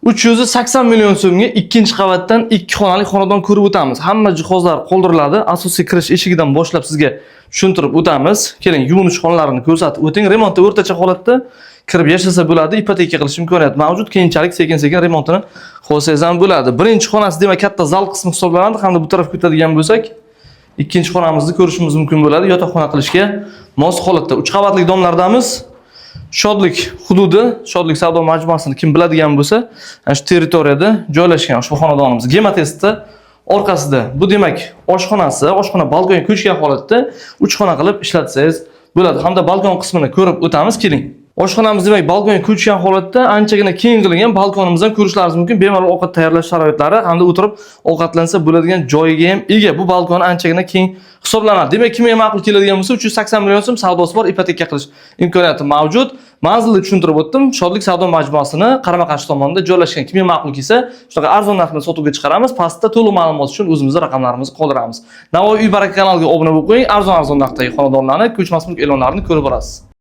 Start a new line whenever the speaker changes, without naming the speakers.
380 million so'mga ikkinchi qavatdan ikki xonali xonadon ko'rib o'tamiz. Hamma jihozlar qoldiriladi. Asosiy kirish eshigidan boshlab sizga tushuntirib o'tamiz. Keling, yuvinish xonalarini ko'rsatib o'ting. Remontda o'rtacha holatda, kirib yashasa bo'ladi, ipoteka qilish imkoniyati mavjud. Keyinchalik sekin-sekin remontini qilsangiz ham bo'ladi. Birinchi xonasi, demak, katta zal qismi hisoblanadi hamda bu tarafga o'tadigan bo'lsak, ikkinchi xonamizni ko'rishimiz mumkin bo'ladi. Yotoqxona qilishga mos holatda. 3 qavatli domlardamiz. Shodlik hududi, Shodlik savdo majmuasini kim biladigan bo'lsa, ana shu territoriyada joylashgan ushbu xonadonimiz. Gematestda orqasida. Bu, demak, oshxonasi, oshxona balkonga ko'chgan holatda, 3 xona qilib ishlatsangiz bo'ladi. Hamda balkon qismini ko'rib o'tamiz, keling. Oshxonamiz, demak, balkonga ko'chgan holatda, anchagina keng qilingan. Balkonimizdan ko'rishlaringiz mumkin. Bemalol ovqat tayyorlash sharoitlari hamda o'tirib ovqatlansa bo'ladigan joyiga ham ega. Bu balkon anchagina keng hisoblanadi. Demak, kimga ma'qul keladigan bo'lsa, 380 million so'm, savdosi bor, ipoteka qilish imkoniyati mavjud. Manzilni tushuntirib o'tdim. Shodlik savdo majmuasini qarama-qarshi tomonida joylashgan. Kimga ma'qul kelsa, shunaqa arzon narxda sotuvga chiqaramiz. Pastda to'liq ma'lumot uchun o'zimizni raqamlarimizni qoldiramiz. Navoiy uy baraka kanaliga obuna bo'lib qo'ying. Arzon-arzon narxdagi xonadonlarni, ko'chmas mulk e'lonlarini ko'rib borasiz.